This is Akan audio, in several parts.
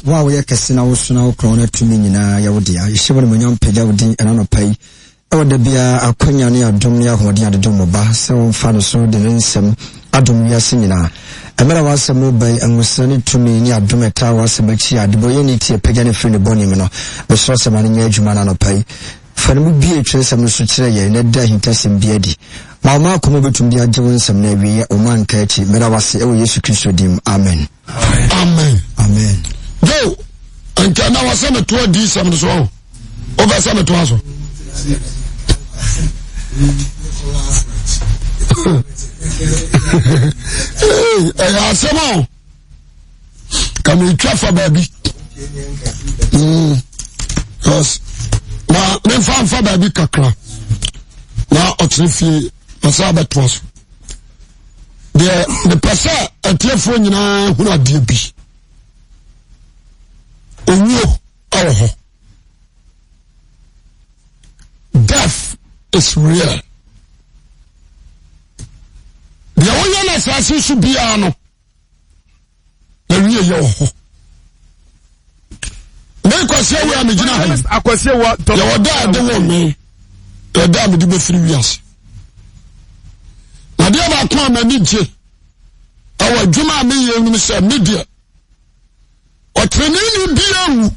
Wo a woyɛ kɛse na woso na wokorɔn na tumi nyinaa yɛ wo dea. Yɛhyɛ wo animuonyam pagya wo din ɛna anɔpa yi. Ɛwɔ da biara akwanya ne adom ne ahoɔden a dodom wo ba sɛ wɔmfa no so de ne nsɛm adom wiase nyinaa. Mmerɛ a w'asɛm reba yi, nwosra ne tumi ne adom a ɛtaa w'asɛm akyi a adebɔyɛni ti apagya no firi ne bɔne mu no, mesrɛ sɛ ma no nyɛ adwuma no anɔpa yi. Fa no mu bue twerɛsɛm no so kyerɛ yɛn na da ahintasɛm bi adi. Ma wo mma akoma a wɔbɛtumi de agye wo nsɛm no awieɛ, wo mma nka akyi. Meda wo ase wɔ Yesu Kristo din mu. Amen. Amen. Amen. Joe, nka na wɔsɛ metoa diisɛm no so ɔho. Wopɛ sɛ metoa so? Ɛyɛ asɛm o. Ka metwa fa baabi. Yes. Na memfa mfa baabi kakra. Na ɔkyerɛ fie ɔsɛ abɛtoa so. Deɛ mepɛ sɛ atiefoɔ nyinaa hunu adeɛ bi. Owuo ɛwɔ hɔ. Death is real. Deɛ woyɛ no asase so biara no, na wie yɛ wɔ hɔ. Me Kwasi Awuah a megyina ha yi, yɛwɔ da a ɛde wɔ me, yɛwɔ da a mede bɛfiri wiase. Na deɛ baako a m'ani gye ɛwɔ adwuma a meyɛ no sɛ me deɛ ɔteneneeni biara wu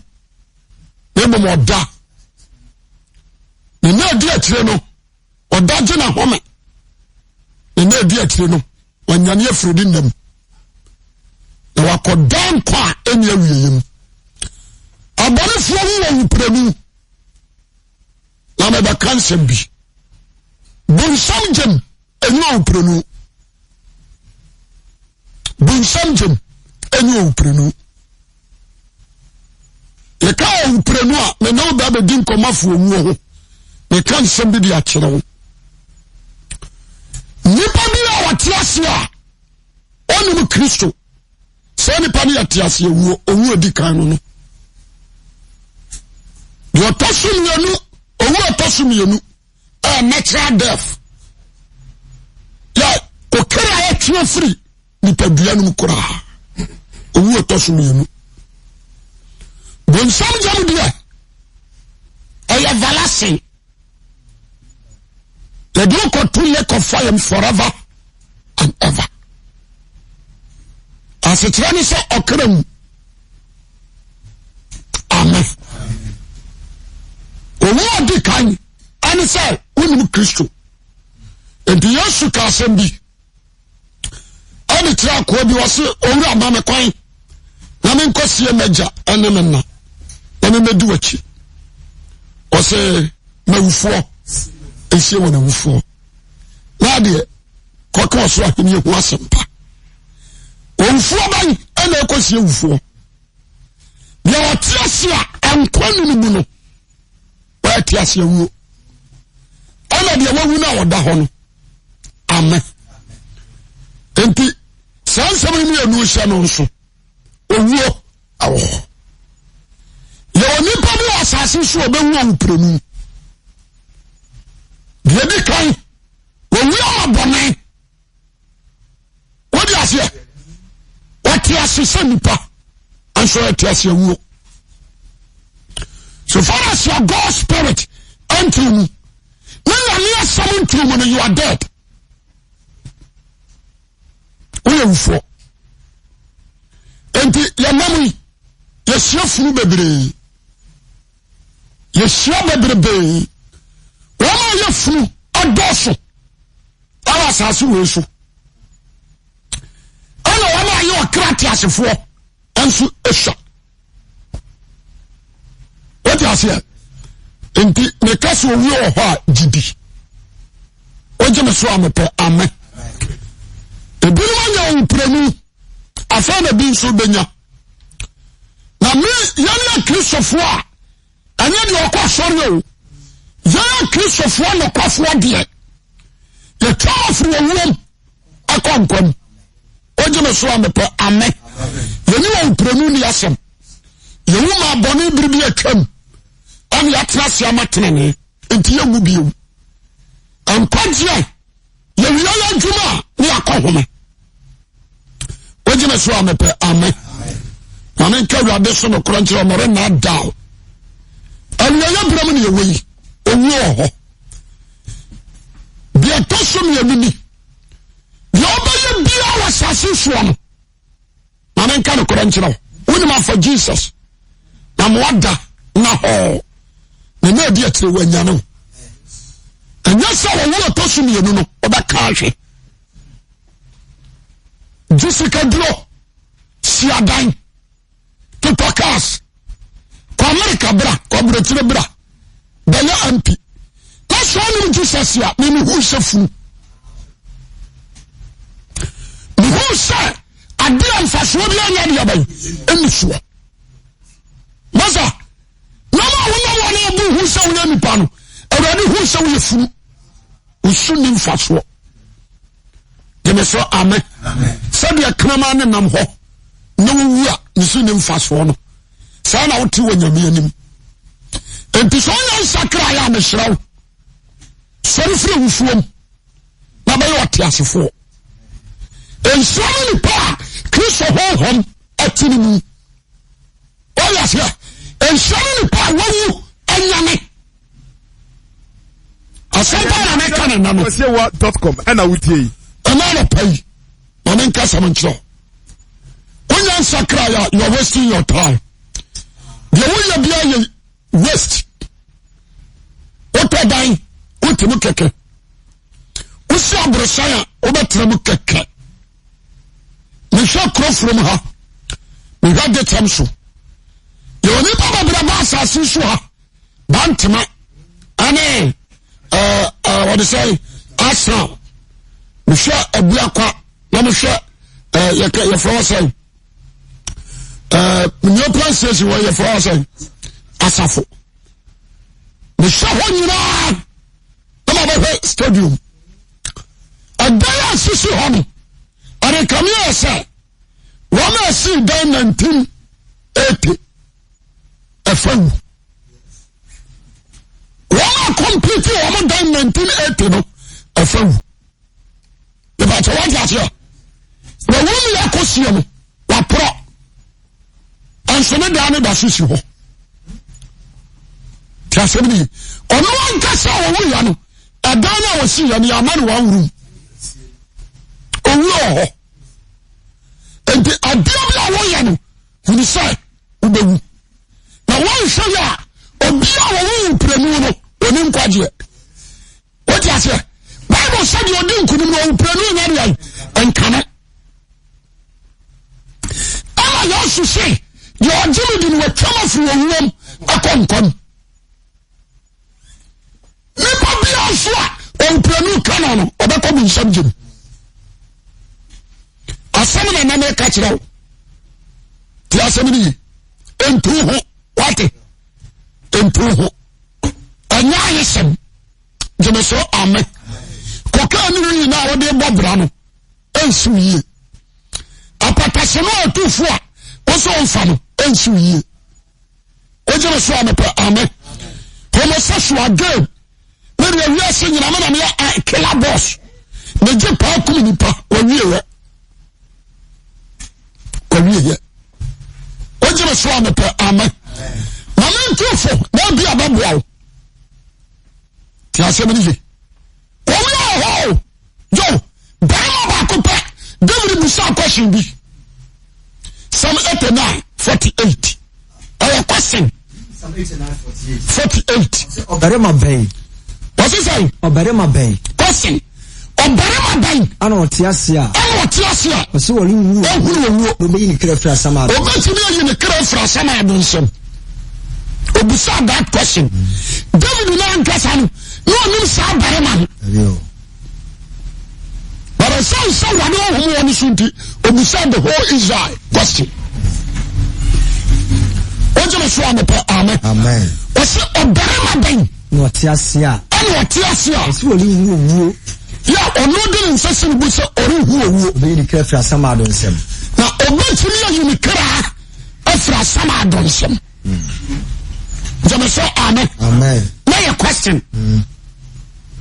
na mmom ɔda ne nna adi akyire no ɔda gye na home ne nna adi akyire no wanyane afiri ne nnam na wakɔda nkwa a ɛnni awieeɛ mu. Abɔnefoɔ wu wɔ wuprenu na mebɛka nsɛm bi. Bonsam gyam ɛnyɛ owuprenu. Bonsam gyam ɛnyɛ owuprenu. Yɛka owuprenu a me ne wo bɛ bɛdi nkɔmmɔ afo owuo ho. Meka nsɛm bi de akyerɛ wo. Nnipa bi a wɔte ase a ɔnim Kristo saa nipa no yɛ te ase owuo owuo di kan no no. Deɛ ɔtɔ so mmienu owuo ɔtɔ so mmienu ɛyɛ natural death. Yɛ okra a ɔtwe firi nipadua no mu koraa owu ɛtɔ so mmienu bonsam gyam deɛ ɛyɛ valasen yɛde wokɔto lake of fire forever and ever asekyerɛ ne sɛ ɔkra mu amen owu ɔdi kan ɛne sɛ wonim kristo nti yesu ka asɛm bi ɛne kyerɛ akoa bi ɔse owura ma me kwan na menkɔsie m'agya ɛne me na na memmɛdi w'akyi ɔse mawufoɔ nsie wɔn awufoɔ na adeɛ kɔka ɔsoro ahenni ho asɛmpa owufoɔ bɛn ɛna ɛkɔsie wufoɔ deɛ ɔte ase a nkwa ne no mu no wɔte ase awuo ɛna deɛ wawu no a ɔda hɔ no amɛ nti saa nsɛm no mmienu hyɛ no nso owuo awɔ hɔ yɛwɔ nipa bi wɔ asase so ɔbɛwu owuprenu deɛ di kan wɔwu ama bɔne wode aseɛ wɔte ase sɛ nipa nso ɛte ase awuo so far as your God spirit ɛntiri mu ne nyame asɛm ntiri mu no you are dead woyɛ wufoɔ nti yɛnam yi yɛhyia funu bebree yɛhyia bebrebee wɔn a yɛ funu adɔɔso ɛwɔ asase wei so ɛna wɔn a yɛ ɔkra teasefoɔ nso atwa wote aseɛ nti meka sɛ owuo wɔ hɔ a gyidi wogye me so a mepɛ amɛ ebinom anya owuprenu afei na bi nso bɛnya na me yɛne akristofoɔ a ɛnyɛ deɛ ɔkɔ asɔre o yɛn akristofoɔ nokwafoɔ deɛ yɛtwa afiri owuom akɔ nkwa mu wogye me so a mepɛ amɛ yɛne wɔ mprenu ni asɛm yɛwu ma bɔne bere bi atwam ɛne yɛatena ase ama tenene nti yɛnwu bio nkwagyeɛ yɛwie yɛ adwuma a ne yɛakɔ home wogye me so a mepɛ amɛ. menka awurade so nokorɛ nkyerɛ ɔmɔre na da o. Awieɛ berɛ mu ne yɛwɔ yi, owuo wɔ hɔ. Deɛ ɛtɔ so mmienu ni, deɛ ɔbɛyɛ biara wɔ asase soɔ no, ma menka nokorɛ nkyerɛ wo. Wonim afa Jesus na moada na hɔ na na adi akyire wanyane wo. Ɛnyɛ sɛ ɔwo ɛtɔ so mmienu no ɔbɛka ahwɛ. Gye sikaduro, si adan, totɔ cars, kɔ Amerika bra, kɔ aburokyire bra, bɛyɛ MP. Na sɛ ɔnom Jesus a, me mehu sɛ funu. Mehu sɛ adeɛ a mfasoɔ bi anya deɛ bɛn ɛni soɔ. Masa, nam a wonam wɔn a ɔbu hu sɛ woyɛ nipa no, Awurade hu sɛ woyɛ funu. Osu ni mfasoɔ. Gyeme so amen. Sɛdeɛ kraman ne nam hɔ na wowu a ne so ni mfasoɔ no, saa na wote wɔ Nyame anim. Enti sɛ ɔnyɛ nsakra yɛ a mehyerɛ wo. Sɔre firi awufoɔ mu na bɛyɛ ɔteasefoɔ. Nhyira ne nipa a Kristo honhom ate ne mu. Wɔyɛ aseɛ. Nhyira ne nipa a wawu anyane. Asɛm pa na meka ne nna no. Kwasiewa dot com ɛna wotie yi. Ɛna anɔpa yi ma menka sɛm nkyerɛ wo. Wonya nsakra ya you are wasting your time. Deɛ woyɛ bia yɛ waste. Wotɔ dan wote mu kɛkɛ. Wosi aborosan a wobɛtena mu kɛkɛ. Mehwɛ kuro furom ha. Mehwɛ dekyɛm so. Yɛwɔ nipa bebree ba asase so ha. Bantama ɛne ɛɛ ɛɛ wɔde sɛ Arsenal. Mehwɛ Abuakwa na mehwɛ ɛɛ yɛkɛ yɛfrɛ wɔ sɛ ɛɛ Neoplan station wɔ yɛfrɛ wɔ sɛ Asafo. Mehwɛ hɔ nyinaa na ma bɛhwɛ stadium. Ɛdan a sisi hɔ no ɛrekame ayɛ sɛ wɔn a si dan 1980 ɛfa wu. Wɔn a complete wɔn dan 1980 no ɛfa wu. Ìbàtɛ wọ́n ti aseɛ. Na wɔn mu yɛ akɔsie no waporɔ. Nso ne dan no da so si hɔ. Ti asɛm ni. Ɔno ankasa a ɔwɔ ya no, ɛdan no a wɔsi yɛ no yɛ ama no one room. Owu wɔ hɔ. Nti adeɛ bi a wɔyɛ no, hunu sɛ wobɛwu. Na wɔnhwɛ yɛ a, obi a wɔwo wo piremu no, ɔni nkwagyeɛ. Wote aseɛ? Bible sɛ deɛ ɔdi nkonim no ɔwo piremu nyɛ deɛ nkane. Ɛna Yesu se deɛ ɔgye me di no watwam afiri owuom akɔ nkwa mu. Nipa biara nso a ɔwuprenu ka no no ɔbɛkɔ bu nsɛm gyem. Asɛm na nam ɛka kyerɛ wo. Ti asɛm no yi. Ntu ho wate. Ntu ho. Ɛnyɛ ayesɛm. Gyeme so ame. Kokaa ne wii na wɔde bɔ bra no ɛnsiw yie. Apatase no a ɔtufo a wɔsɛ ɔmfa no ɛnsiw yie. Wogyeme so a mepɛ ame. Homosexual game. Me deɛ wiase nyina me na meyɛ killer boss. Megye paa kum nipa wɔwie yɛ. Wɔwie yɛ. Wogyeme so a mepɛ ame. Ma mentufo na ebi a bɛboa wo. Ti asɛm no ye. Wɔn yɛ wɔ hɔ o. Yo, barima baako pɛ, David busa question bi. Psalm 89, 48. Ɛyɛ question. 48. Ɔbarima bɛn? Wɔsi sɛn? Ɔbarima bɛn? Question. Ɔbarima bɛn? Ana ɔte ase a. Ana ɔte ase a. Ɔsi wɔn wu. Ɔhuru owuo. Na ɔbɛyi ne kra firi asam ado. Ɔbɛtumi ayi ne kra firi asam ado nsam. Obisa that question. David na ankasa no, na ɔnim saa barima no. But ɛsiane sɛ Awurade honhom wɔ ne so nti, obisa the whole Israel question. Wogye me so a mepɛ amen. Amen. Ɔsɛ ɔbarima bɛn. Na ɔte ase a. Ɛna ɔte ase a. Ɔsɛ ɔrehu owuo. Yɛ ɔno de ne nsa si ne bo sɛ ɔrehu owuo. Ɔbɛyi ne kra firi asamado nsam. Na ɔbɛtumi ayi ne kra afiri asamado nsam. Gyeme sɛ amen. Amen. Na yɛ question.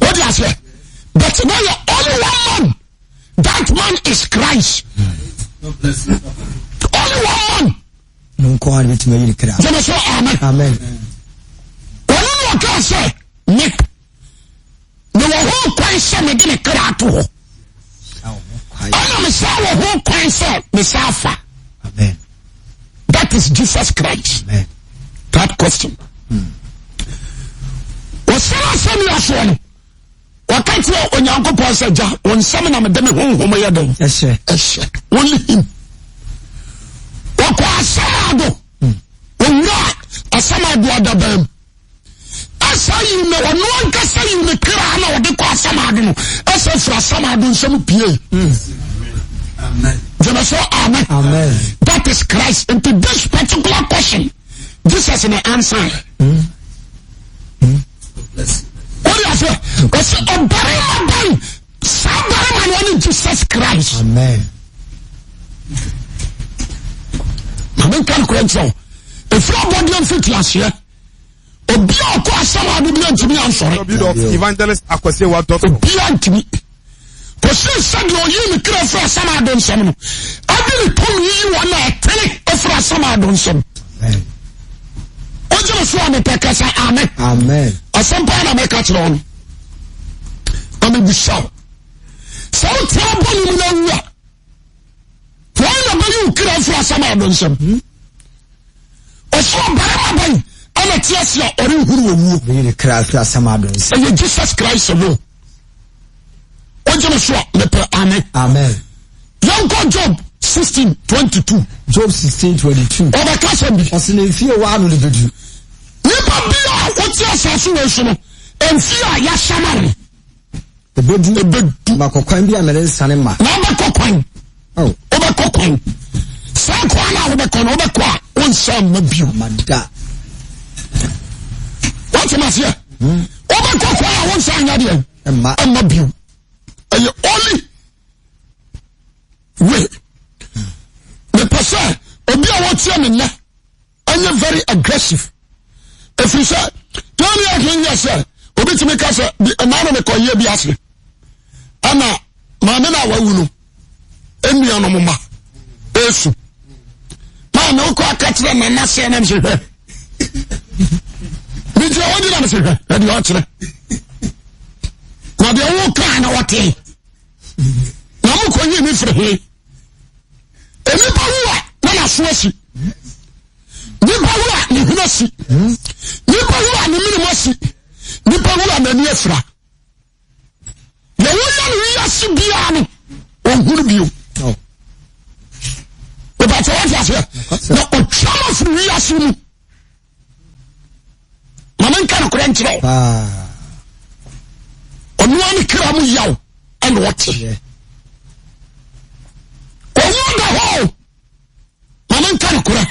Wode aseɛ. But na yɛ only one man. That man is Christ. Only one man. nko ara na bɛtumi ayi ne kra. Gyeme so amen. Amen. Ɔno na ɔkaa sɛ me mewɔ ho kwan sɛ mede me kra ato hɔ. Ɛna mesa wɔ ho kwan sɛ mesa afa. Amen. That is Jesus Christ. Amen. That question. Wɔsɛn asɛm yi asoɔ no. Wɔka kyerɛ Onyankopɔn sɛ gya wo nsɛm na mede me honhom yɛ dɛn? Ɛhyɛ. Ɛhyɛ. Only him. Wɔkɔ asɛm ado. Owura asɛm ado adaban mu. Ɛsɛ yi na ɔno ankasa yi ne kra na ɔde kɔ asɛm ado no. Ɛsɛ firi asɛm ado nsɛm pie. Gyeme so amen. Amen. That is Christ. Into this particular question, Jesus na answer. Mm. Wode aseɛ ɔsɛ ɔbarima bɛn saa barima no ɔne Jesus Christ. Amen. Ma menka nokorɛ nkyerɛ wo ɛfiri abɔdeɛ mfiti aseɛ obi a ɔkɔ asɛm ade bi antumi ansɔre www.evangelist.akwasiwa.com obi antumi kɔsi sɛdeɛ ɔyi ne kra firi asɛm ado nsɛm no ade ne tumi yi wɔn a ɛtene firi asɛm ado nsɛm wogye me so a mepɛ kasa amen amen asɛm paa na mɛka kyerɛ wo no na mebisa wo sɛ wotia bɔne mu no awu a wɔn na bɛyi wo kra firi asɛm ado nsɛm ɔsɛ ɔbarima bɛn ɛna te ase a ɔrenhuru owuo bɛyi ne kra firi asɛm ado nsɛm ɛyɛ Jesus Christ alone wogye me so a mepɛ amen amen yɛnkɔ Job 16 22 Job 16 22 ɔbɛka sɛm bi ɔse ne mfie wɔ ano no bɛdu nipa bi a wote asase wei so no mfie a yɛahyɛ ma no ɛbɛdu ɛbɛdu makɔ kwan bi a merensane ma na wobɛkɔ kwan oh. wobɛkɔ kwan saa kwan no a wobɛkɔ no wobɛkɔ a wonsan mma bio mada wote maseɛ wobɛkɔ kwan a wonsan nya deɛ ɛma ɛma bio ɛyɛ only way mepɛ sɛ obi a wɔtie me nnɛ ɛnyɛ very aggressive ɛfiri sɛ yɛn ne yɛhwɛ yɛ sɛ obi tumi ka sɛ ɛmaa no mekɔyɛ bi ase ɛna maame no a wawu no nnuanom ma ɛsu maame wokɔ aka kyerɛ nana sɛ nam sɛ hwɛ megyina hɔ gyina me sɛ hwɛ ɛdeɛ ɔkyerɛ na deɛ wokaa na wɔtee na mokɔyi me firi he nnipa wu a na n'aso asi nipa wu a ne hwene asi nipa wu a ne menem asi nipa wu a n'ani afira deɛ woyɛ no wiase biara no ɔhunu bio ìbàtɛ wọ́n ti aseɛ na ɔtwa ma firi wiase mu maame nka nokorɛ nkyerɛ wo ɔnoa ne kra mu yaw ɛna ɔte ɔwu da hɔ maame nka nokorɛ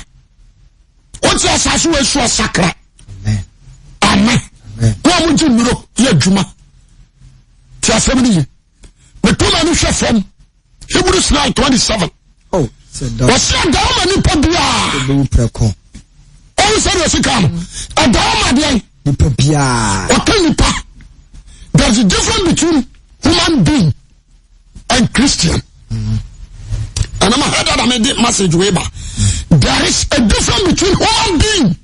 wote asase wɔ asu asakra amen wɔn a mogye nnuro yɛ adwuma te asɛm no ye meto m'ani hwɛ fam Hebrews 9 27 wɔsi ɛda ɔma nipa biara ɔwɔ sɛ deɛ ɔsi kaa no ɛda ɔma deɛ nipa biara ɔka nipa there is a difference between human being and Christian mm. and I'm heard that I made message way back there is a difference between human being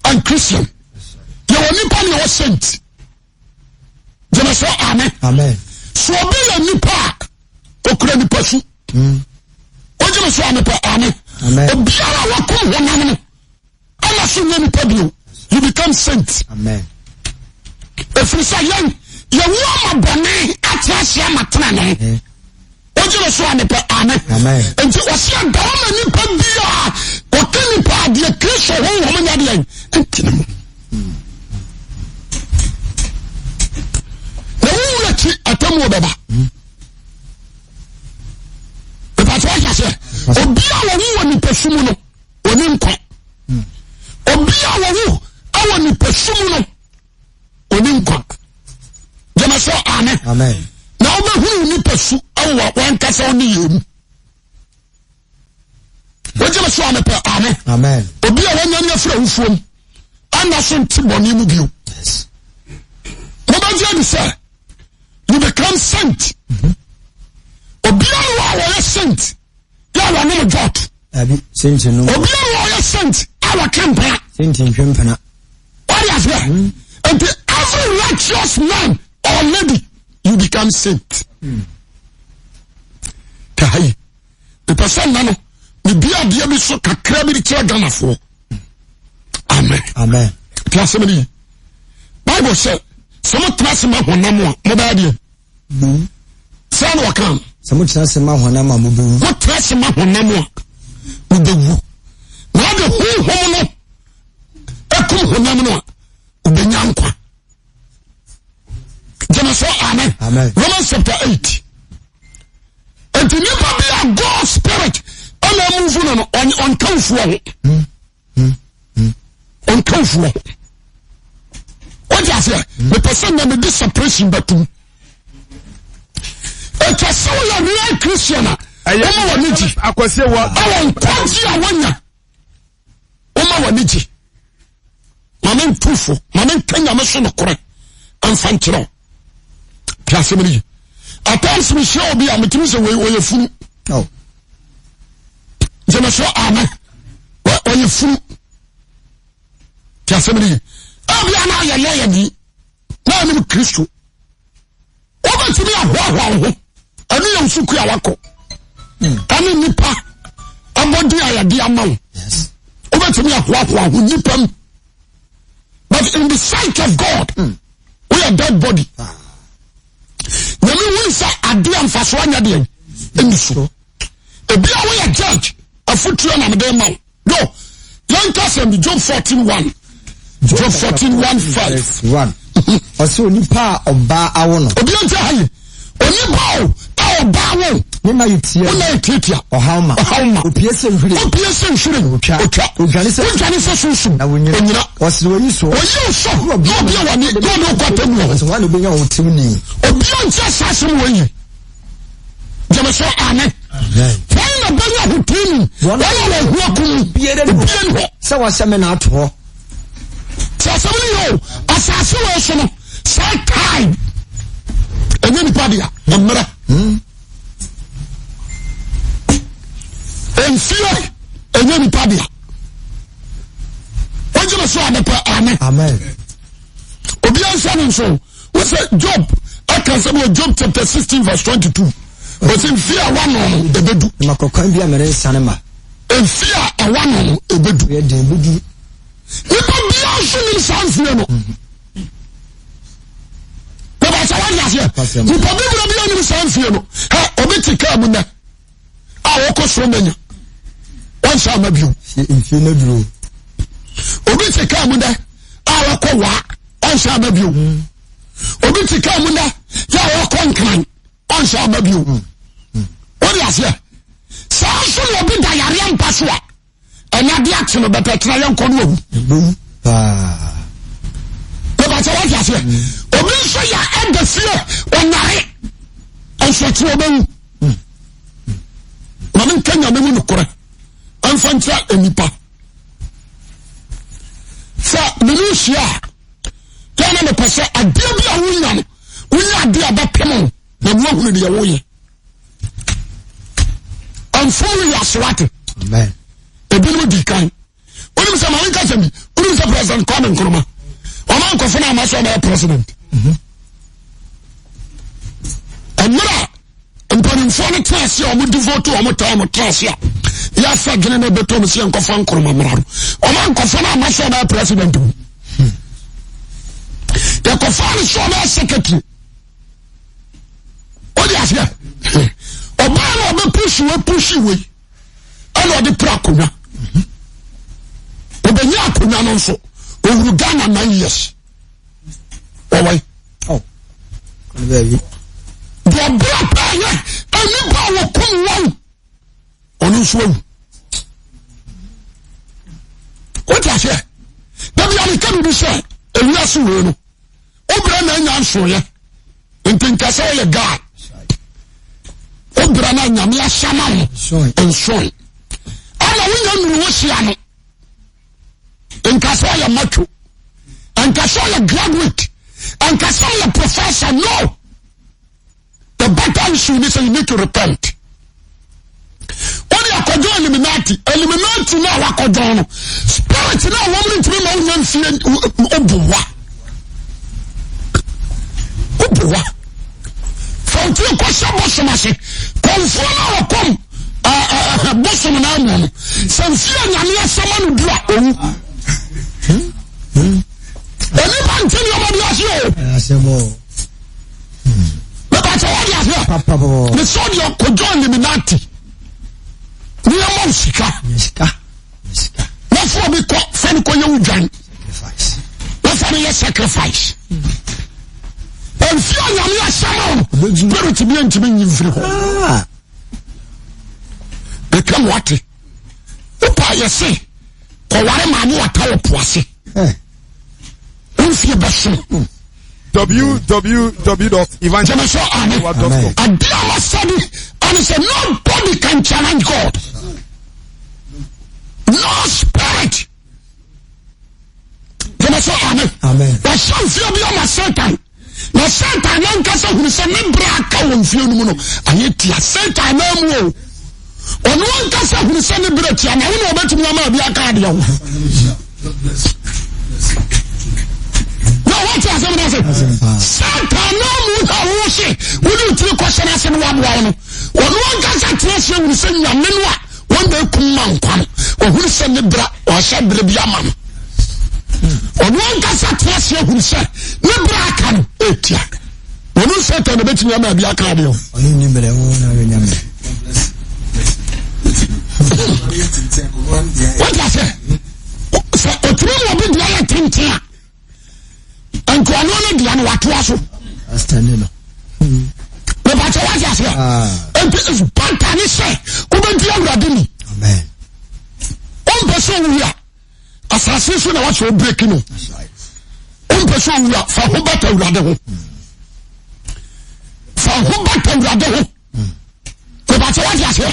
and Christian yɛwɔ nipa ne yɛwɔ saint gyeme sɛ amen so obi yɛ nipa a okura nipa su hmm. wogyeme so amepɛ amen obiara a wakum honam no ɛna so nyɛ nipa bio you become saint ɛfiri sɛ yɛn yɛwu ama bɔne ate ase ama tenane wogyeme so amepɛ amen nti ɔsɛ adawa ma nipa biaa ɔka nipa adeɛ kristo honhom nyɛ deɛ ntene mu na wowu akyi atamuo bɛba ìpàtɛ wáyé sɛ obi a wɔwu wɔ nipa su mu no oni nkwa obi a wɔwu wɔ nipa su mu no oni nkwa gyama sɛ amen na wobɛhunu nipa su wɔ wankasa wo ne yɛ mu wogyeme so a mepɛ amen obi a wanya ne afiri awufoɔ mu ana so nte bɔne mu bio mobɛgye adi sɛ you become saint mm-hmm. obiara wɔ a wɔyɛ saint yɛ a wɔnom jot. Dabi, saint no. Obi a wɔyɛ saint a wɔtwe mpena. Saint ntwe mpena. Wɔde aseɛ. Nti every righteous man or lady you become saint. Kahayi. Mepɛ sɛ nna no mebi adeɛ bi so kakra bi de kyerɛ Ghanafoɔ. Amen. Amen. Ti asɛm no yi. Bible sɛ sɛ motena ase ma honam a mobɛyɛ deɛ. Bu. Sɛ na ɔka no. Sɛ motena ase ma honam a mobɛwu. Motena ase ma honam a mobɛwu. Na ɔde honhom no ɛkum honam no a wobɛnya nkwa. Gyeme so amen. Amen. Romans chapter 8. Nti nipa bi a God spirit ɛna amuvu no no ɔnka wufoɔ ho. Ɔnka wufoɔ ho. Wọ́n aseɛ mepɛ sɛ na mede separation bɛtum. Ɛtwa sɛ woyɛ real Christian a woma w'ani gye ɛwɔ nkwagye a woanya woma w'ani gye ma me ntu fo ma me nka nyame so nokorɛ ɛmfa nkyerɛ wo te asɛm no yi at times mehyia obi a metumi sɛ wei ɔyɛ funu oh. gyeme so amen ɔyɛ funu te asɛm no yi ebia na ayɛ lɔyɛ ni na anim kristo wobɛtumi ahoahoa wo ho ɛne yɛ nsuku a wakɔ ɛne nnipa abɔde a yɛde ama wo wobɛtumi ahoahoa ho nnipa mu but in the sight of God woyɛ dead body nyame hunu sɛ adeɛ a mfasoɔ anyɛ deɛ ɛni so ebi a woyɛ judge afotuo na mede ma wo No, yɛn ka sɛm bi Job 14 1. Job 14 1 5. 1. Ɔsɛ onipa a ɔbaa awo no. Obi nti ha yi. Onipa o a ɔbaa awo. Ne na yɛ tia. Wo na yɛ tiatia. Ɔhaw ma. Ɔhaw ma. Opie sɛ nhwiren. Opie sɛ nhwiren. Otwa. Otwa. Odwane sɛ. Odwane sɛ sunsum. Na wonyina. Onyina. Ɔsere oyi so. Oyi so. Na obi a wani. Na ɔne okɔ atɛmu wɔ hɔ. Ɔsɛ wɔn a obenya wɔn tiw ni. Obi a nti asase mu wɔ yi. Gyeme so amen. Wɔn na bɛyɛ ahoteni. Wɔn a wɔn ho akum. Obiara ni hɔ. Sɛ wɔahyɛ me na ato hɔ. Sɛ asɛm no yɛ o, asase wɔ so no, saa time ɛnyɛ nipa dea, mmerɛ. Mfie ɛnyɛ nipa dea. Wogyeme so amepɛ amen. Amen. Obiara nsa no nso. Wosɛ Job aka sɛ wɔ Job chapter 16 verse 22. Wɔsɛ mfie a ɛwa no no ɛbɛdu. Makɔ kwan bi a merensane ma. Mfie a ɛwa no no ɛbɛdu. Yɛ den ɛbɛdu. Nipa biara nso nim saa mfie no. Bàbá sɛ wọ́n di aseɛ. Nipa bíbélì bi anim saa mfie no. Ɛ obi ti kaa mu nɛ a wɔkɔ soro mɛnya. Wɔn nsa ama bio. Mfie no duro. Obi ti kaa mu nɛ a wɔkɔ waa. Ɔnhyɛ ama bio. Obi te kaa mu nɛ yɛ a ɔkɔ nkran ɔnhyɛ ama bio. Wode aseɛ saa nso na obi da yareɛ mpa so a ɛna de akye no bɛtɛ kyena yɛnkɔ no awu. Bɛbɛkyɛ wode aseɛ obi nso yɛ ɛda fie ɔnyare nso akyerɛ ɔbɛwu. Ma menka nyame mu nokorɛ ɛmfa nkyerɛ nnipa. Sɛ mene hyia a yɛ na mepɛ sɛ adeɛ bi a wonya no wonya adeɛ a bɛpem wo na woahunu deɛ woyɛ ɛmfom wo yɛ asewate ebinom di kan wonim sɛ maame nka sɛm bi wonim sɛ president Kwame Nkrumah ɔma nkɔfo no ama sɛ ɔmɛyɛ president mmerɛ a mpanimfoɔ no tena ase a wɔn devote wɔn time wɔn tena ase a yɛafa dwene no bɛtɔ mu sɛ nkɔfa nkoroma mmara no wɔn ankɔfa no ama sɛ ɔbɛyɛ president mu yɛkɔfa no sɛ ɔbɛyɛ secretary wode aseɛ ɔbaa no ɔbɛpusi wei pusi wei ɛna ɔde pere akonnwa ɔbɛnya akonnwa no nso ɔwuru Ghana 9 years wɔwɔe oh. deɛ ɔbrɛ pɛɛ yɛ nnipa a wɔkum wɔn ɔno nso awu wote aseɛ dabi a meka biribi sɛ ewiase wei no wobrɛ na anya nsoeɛ nti nka sɛ woyɛ guy wobrɛ na nyame ahyɛ ma wo nsoe ɛna wonya nnuru wo hyia no nka sɛ ɔyɛ macho nka sɛ ɔyɛ graduate nka sɛ ɔyɛ professor no the better issue ni sɛ you need to repent wọ́n di akɔjọ́. Illuminati. Illuminati no a wakɔdɔn no, spirit no a wɔn no ntumi ma wonya mfie wobowa. Wobowa. Fɔntiri kɔhyɛ bosom ase. Kɔnfoɔ no a wɔkɔm bosom no amu no, sɛ mfie a nyame asɛm ano du a owu. Onipa nte nneɛma bi ase o. Mepatɛ wade aseɛ. Mesɛ deɛ kɔdwa Illuminati. Nneɛma wo sika. Wɔfo obi kɔ fa no kɔyɛ wo dwan. Wɔfa no yɛ sacrifice. Mfie a nyame ahyɛ ma wo spirit bi ntumi nyi mfiri hɔ. Ah. Meka mo ate. Wopa yɛ se kɔware maame wata wɔ po ase. Eh. Womfie bɛso. www.evangelist.com. Ade a masɛde ɛne sɛ nobody can challenge God. No spirit. Gyeme sɛ amen. Wɔhyɛ mfie bi ama Satan. Na Satan nankasa hunu sɛ ne berɛ aka wɔ mfie no mu no ayɛ tia. Satan na mu o. Ɔno ankasa hunu sɛ ne berɛ tia na wo na ɔbɛtumi ama abi aka adeɛ ho. Na wɔte asɛm no ase. Satan na mu na wo se wode wo tiri kɔhyɛ no ase no waboa wo no. Ɔno ankasa tena ase hunu sɛ nyame no a wɔn na ekum ma nkwa no ɔhunu sɛ ne bra ɔhyɛ bere bi ama no ɔno ankasa tena ase ahunu sɛ ne bra aka no etia ɔno satan na ebetumi ama bi aka adeɛ o. ɔno ni mmerɛ wo na wenya mmerɛ. wọ́n ti ase sɛ otumi mu obi deɛ yɛ tenten a. nka ɔno ne deɛ no watoa so mepakyɛ wate aseɛ ah. nti it's better ne sɛ wobɛdi awurade ni wompɛ sɛ owu a asase so na wasɛ obreki no wompɛ sɛ owu a fa ho bata awurade ho fa ho bata awurade ho mepakyɛ wate aseɛ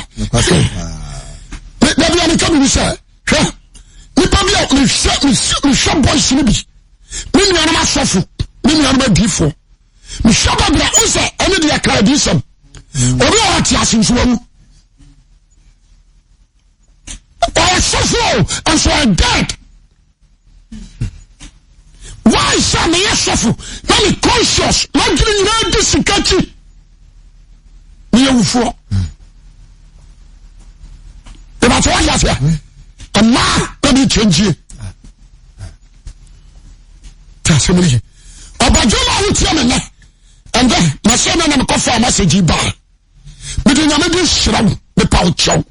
dabi a meka biribi sɛ hwɛ nipa bi a mehwɛ mehwɛ boys no bi me nuanom asɔfo me nuanom adiifoɔ mehwɛ babra wo sɛ ɛne deɛ ka adiisɛm mm. obi a ɔte ase nso wawu ɔyɛ sɔfo o nso ɔyɛ dead Why sɛ meyɛ sɔfo na me conscious m'adwene nyinaa di sika akyi meyɛ wufoɔ ìbàtí wọ́n yà sẹ́ mmaa na mi kyɛnkyie tí a sɛ mi yie ɔbàdwe mu a wotia mi nɛ ɛndɛ mɛsɛ mi na mi kɔ fɔ a mɛsɛgyi baa. mede nyame de hyira wo mepa wo kyɛw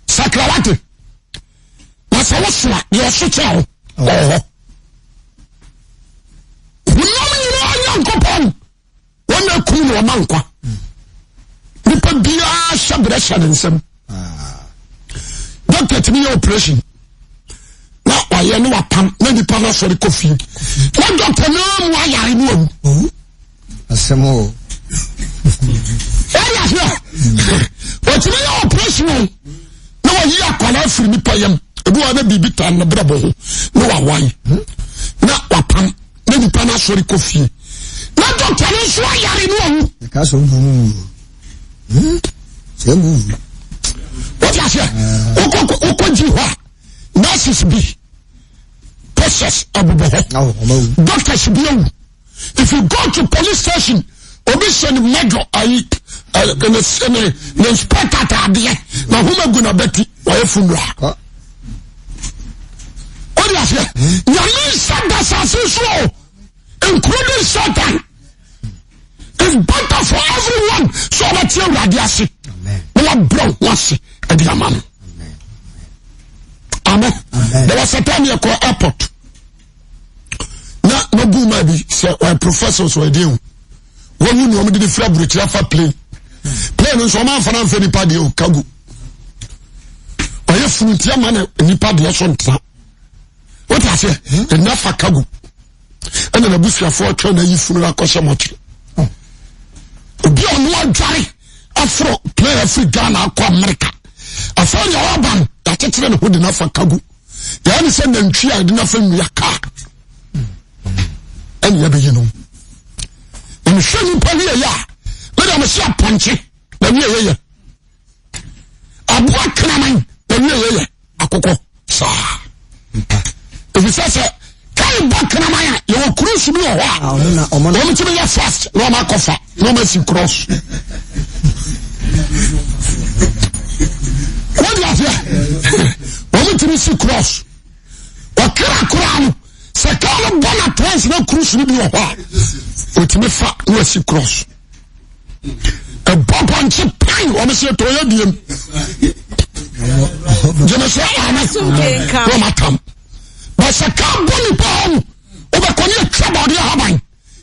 sakra wate na sɛ wosoa deɛ ɔso kyɛ wo ɔwɔ hɔ honam nyinaa nyankopɔn wɔn na kum na ɔma nkwa nipa biara hyɛ berɛ hyɛ ne nsam dɔkta tumi yɛ operation na wayɛ ne wapam na nipa no asɔre kɔ fie na dɔkta no mu ayare no awu Asɛm o. Wọ́n yà hwẹ́. Wɔtumi yɛ operation o. Na wɔyi akwadaa firi nipa yam. Ebi wɔ na biribi tan ne brɛbɔ ho. Na wawan. Na wapam. Na nipa no asɔre kɔ fie. Na dɔkta no nso ayare no awu. Ɛka sɛ owu. Sɛ owu. Wọ́n ti aseɛ. Wokɔ wokɔ gyi hɔ a nurses bi process abobɔ hɔ. Doctors bi awu. If you go to police station, obi hyɛ ne major ayi ne ne ne inspector ataadeɛ na homa gu n'abati wɔyɛ funeral. O de aseɛ nyame nsa da saase so o including Satan. It's better for everyone so ɔbɛte awurade ase na wabrɛ ho ase ɛde ama no. Amen. There was a time yɛ kɔ airport. na magu ma bi sɛ ɔyɛ professor sɛ ɔyɛ deɛ o wɔwu ne wɔn de ne firi aburokyire afa plane plane nso wɔn afa n'anfa nipa deɛ o kago ɔyɛ funu nti ama na nipa deɛ so ntena wote aseɛ ɛna fa kago ɛna n'abusuafoɔ atwa na ayi funu akɔhyɛ mɔkyere obi a ɔno adware aforo plane afiri Ghana akɔ America afei deɛ ɔba no yɛakyekyere ne ho de n'afa kago. Yɛyɛ ne sɛ nantwi a yɛde no afa nnua kaa ɛne yɛbɛyi no. Na mehwɛ nnipa wie yɛ a, mede mese apɔnkye na wie yɛyɛ. Aboa kraman na wie yɛ yɛ akokɔ saa. Efisɛ sɛ kai bɔ kraman a yɛwɔ cruise bi wɔ hɔ a wɔn ti yɛ fast na wɔn akɔfa na wɔn asi cross. Wọ́n di aseɛ wɔn ti si cross. Ɔkra koraa no sɛ kaa no bɔ na trans na cruise no bi wɔ hɔ a otumi fa na wasi cross. Ɛbɔ pɔnkye pan wɔn sɛ ɛtɔ yɛ biem. Gyeme sɛ ame na wɔn atam. Bɛsɛ kaa bɔ nipa hɔ wobɛkɔ ne atwa bɔde ahaban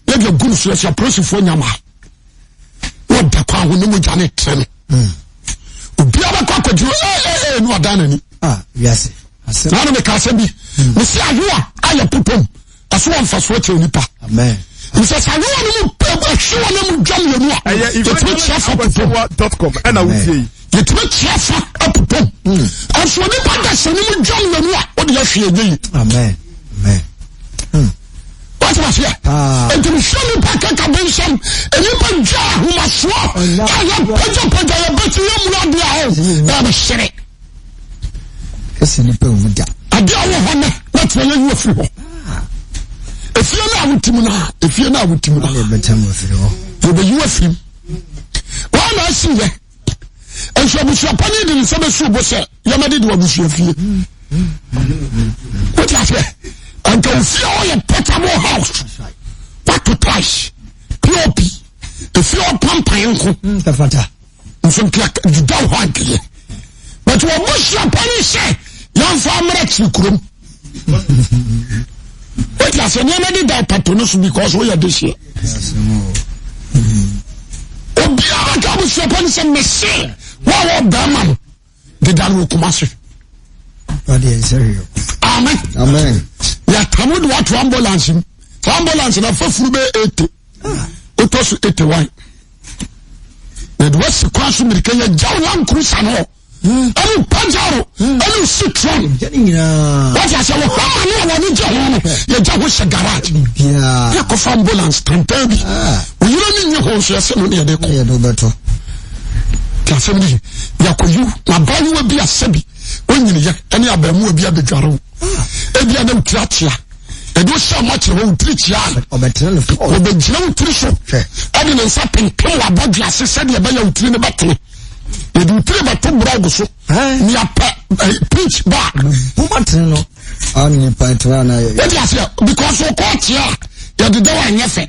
yɛde agu no so yɛsɛ apolisifoɔ nyama wɔda kwan ho ne mogya ne tere no obiara bɛkɔ akɔgyina ee ee ne ɔdan n'ani ah, wiase na ne meka asɛm bi hmm. mesi ayowa ayɛ popom ɛso wɔ mfasoɔ kyerɛ nipa mesɛ sɛ ayowa no mu ɛhwewa no mu dwa mmienu a yɛtumi kyerɛ fa popom yɛtumi kyerɛ fa apopom ɛnso hmm. nipa da sɛ no mu dwa mmienu a wode ahwe ɛnyɛ yi hmm. wate aseɛ nti mehwɛ nipa kaka bensɛm nipa dwa ahomasoɔ a yɛpagyapagya yɛbɛti yɛmmu adeɛ a ɔ na mesere ɛsɛ nipa wu da adeɛ a wɔ hɔ nɛ na tena yɛyi afiri hɔ efie no a wotim no a efie no a wotim no a yɛbɛyi afiri mu wɔn na asi yɛ nso abusua panyin de ne nsa bɛsi obo sɛ yɛmɛde de abusua fie wote aseɛ anka ofie a ɔyɛ portable house wato tiles pop efie ɔpampan nko nso nka deda hɔ ankɛyɛ but wɔbusua panyin sɛ yɛmfa mmerɛ kyiri kurom wote aseɛ nneɛma de da pato no so because woyɛ de hyeɛ obiara ka abusua pa no sɛ mese wo a wɔ bɛrima no deda no wɔ kuma se amen amen yɛatamo de wato ambulance mu ambulance na fafuru bɛyɛ 80 wotɔ so 81 yɛde wasi kwan so mmirika yɛgyaw lankurusa no hɔ ɛne pajaro ɛne citron wọ́n ti ase wọ́n hama ne a wɔn gye ho no yɛgya ho hyɛ garage yɛ kɔfa ambulance tantan bi oyere ne nye ho nso yɛsɛ no ne yɛde kɔ ti asɛm ne yɛkɔ yiw na abaayewa bi asɛ bi onyini yɛ ɛne abaamuwa bi abɛdware wo ebi a na wotiri akyea ɛde wohyɛ ɔmo akyerɛ hɔ wotiri kyea ɔbɛgyina wo tiri so ɛde ne nsa pempem wɔ abɔdwe ase sɛdeɛ ɛbɛyɛ wotiri no bɛtene yɛde wo tiri bɛto brɔg so ne apɛ eh, pinch bag. Buma tiri no a nipa tiri ana yɛ. Wọ́n ti aseɛ because ọkọ ɔkyea a yɛde dɛw anyɛ fɛ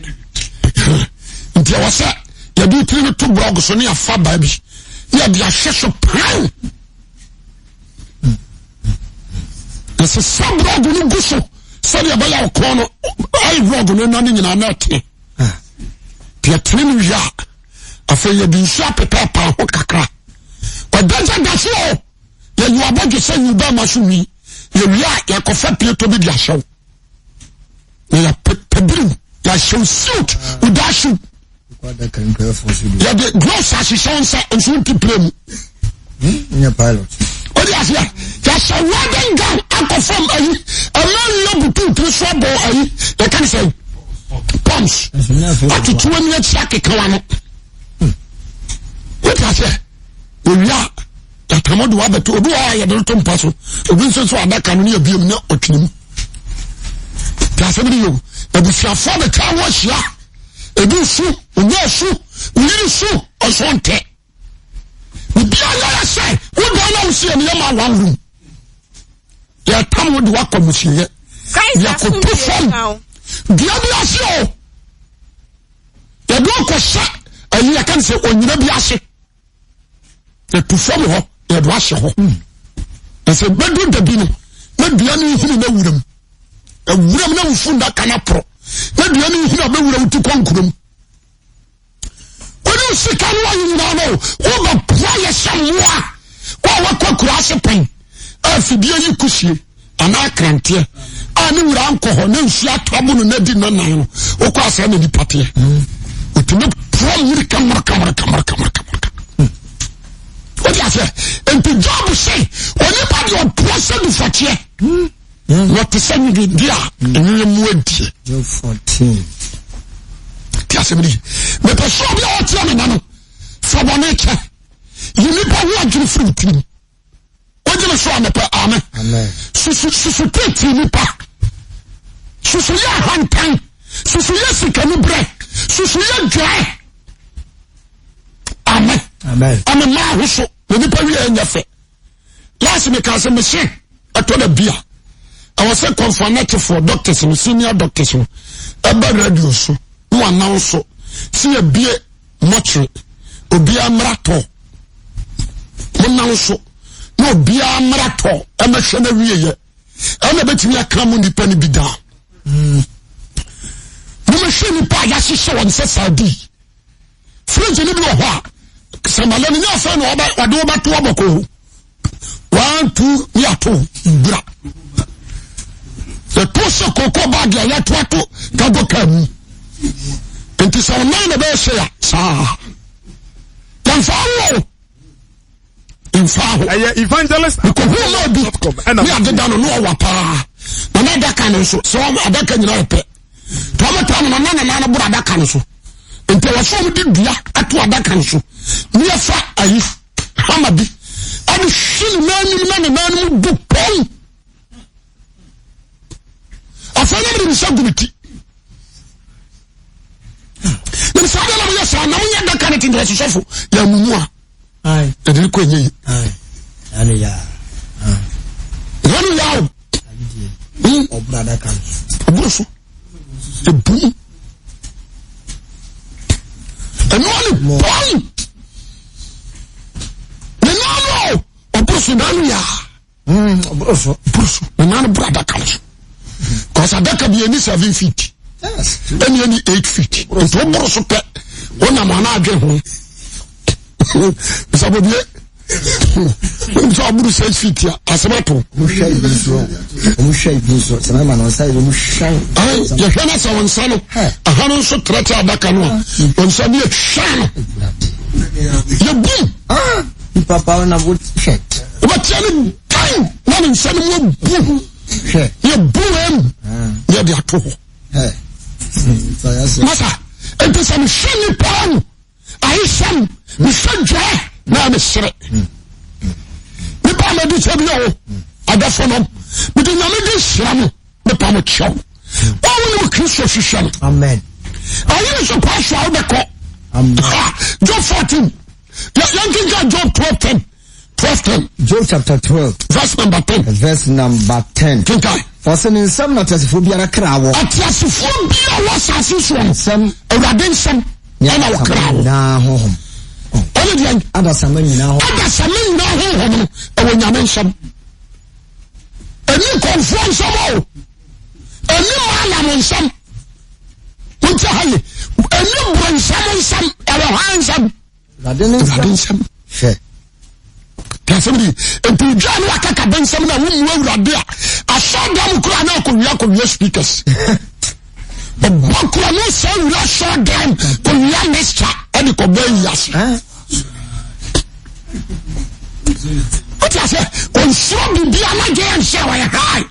nti ɛwɔ sɛ yɛde wo tiri no to brɔg so ne afa baa bi ne yɛde ahwɛ so pan yɛsesa brɔg no gu so sɛdeɛ ɛbɛyɛ ɔkɔn no ayi brɔg no nane nyinaa na ɛtene deɛ tene no wie a afei yɛde nsuo apepɛɛpaa ho kakra ɔdagya da so o yɛyi abɔdwe sɛ yi bɛma so wi yɛwie a yɛakɔfa pieto bi de ahyɛw na yɛpɛbiriw yɛahyɛw suit without shoe yɛde gloves ahyehyɛ wo nsa nso wonte pire mu wode aseɛ yɛahyɛ wedding gown akɔ fam ayi ɛma yɛ butu tiri so abɔ ayi yɛka ne sɛ pumps atutu ani akyi akeka wa no wote aseɛ owia yɛtamo de wabɛto obi wɔ hɔ a yɛde no to mpa so obi nso so adaka no ne abiem ne ɔtwene mu te asɛm no yɛ o abusuafoɔ bɛtwa ho ahyia ebi su onye su oyiri su ɔso ntɛ biribiara yɛ yɛ sɛ wodan na wosi ɛne yɛ ma one room yɛtam wo de wakɔ musiyɛ yɛkoto fam dua bi ase o yɛde ɔkɔhyɛ ayi yɛka ne sɛ onyina bi ase yɛto fam hɔ yɛde ahyɛ hɔ na sɛ bɛdu da bi no na dua no nhini na wuram awuram na wofu ndaka no aporɔ na dua no nhini a bɛwura wo ti kɔ nkurom wone sika no ayi nyinaa no wobɛpoa yɛ sɛ mmoa wo a wakɔ kura ase pɛn a afidie yi kusie anaa akranteɛ a ne wura nkɔ hɔ na nsuo atɔ abo no na di nanan no wokɔ asɛ na nipa teɛ ɔtumi poa mmirika mmirika mmirika mmirika mmirika wode aseɛ nti job sɛ onipa deɛ ɔpoa sɛ dufɔteɛ Wɔte sɛ nwewedi a nwewɛ mu adie. Job 14. Ti asɛm ni. Mepɛ sɛ obi a ɔteɛ me na no fa bɔne kyɛ. Yi nipa ho adwene firi wo tirim. Wogye me so a mepɛ amen. Susu susu tete nipa. Susu yɛ ahantan. Susu yɛ sikanibrɛ. Susu yɛ dwae. Amen. Ɛne maa ho so na nipa wie ɛnyɛ fɛ. Last me ka sɛ mese ɛtɔ da bi a ɛwɔ sɛ kɔnfanɛtefoɔ doctors no senior doctors no ɛba radio so na wɔanam so sɛ yɛbie mɔkyere obiara mmra tɔ monam so na obiara mmra tɔ ɛmɛhwɛ no awieyɛ ɛna bɛtumi aka mo nnipa no bi daa momɛhwɛ nnipa a yɛahyehyɛ wɔn sɛ saa dii fridge no bi wɔ hɔ a sɛ malɛ no nyɛ afei na ɔde wobɛto abɔkɔ o one two ne ato bra yɛto sɛ koko baage a yɛato ato kago kaa mu nti sɛ ɔnan na bɛyɛ sɛ a saa yɛmfa wo yɛmfa ho ɛyɛ evangelist mekɔhu ma bi ne adeda no ne ɔwa paa na na adaka no nso sɛ adaka nyina ɔpɛ nti wɔn ta no na nana no boro adaka no so nti ɛwɔ sɛ wɔn de dua ato adaka no so ne yɛfa ayi hama bi ɛde hwi ne nan anim na ne nan no mu bu pɔn afei na mede nsa gu me ti na saa deɛ na moyɛ saa na monyɛ adaka no tentena sosɔfo yɛ amumu a yɛde ne kɔ ɛnyɛ yi ɛne yaw ɔboro so ɛbu mu ɛno ne bɔn ne nan no ɔboro so nan yaa ɔboro so boro so ne nan boro adaka no so kɔs adaka bi ɛni seven feet ɛni ɛni eight feet nti ɔboro so pɛ ɔnam ana adwe ho bisabobie sɛ ɔboro six feet a asɛm ato yɛhwɛ no sɛ wo nsa no ɛha no nso trɛte adaka no a wo nsa ne yɛhwɛ no yɛbum wobɛteɛ no dan na ne nsa no mu abu yɛbu wam ne yɛde ato hɔ masa ɛnti sɛ mehwɛ nnipa no ayesɛm mesɛ dwɛ na mesere nipa a madi sɛ bi o adɔfo nom mede nyame de hyira mo mepa mo kyɛw wɔn wo ne kristo hwehwɛ no amen ayere so pa so a wobɛkɔ Job 14 yɛnkenka Job 12 10 12 10 Job chapter 12 verse number 10 verse number 10 kenkan ɔsɛ ne nsɛm na ɔteasefoɔ biara kra wɔ ɔteasefoɔ biara wɔ asase soɔ no nsɛm awurade nsɛm ɛna ɔkra wɔ nyinaa honhom ɔne deɛ adasama nyinaa honhom adasama nyinaa honhom no ɛwɔ nyame nsɛm ɛni nkɔmfoɔ nsɛm o ɛni maalam nsɛm wonti ha ye ɛni borɔnsɛm nsɛm ɛwɔ hwan nsɛm Awurade nsɛm. Hwɛ. Asɛm di nti dwa ne wakaka bɛ nsɛm na womu awurade a asɔɔdan kura na akɔwia akɔwia speakers. Ɔbɔ kura no sɛ wura asɔɔdan kɔwia mixture ɛde kɔbɔ ayi ase. Wote aseɛ ɔnsuro biribi a n'adwene yɛ nhyɛ ɔyɛ high.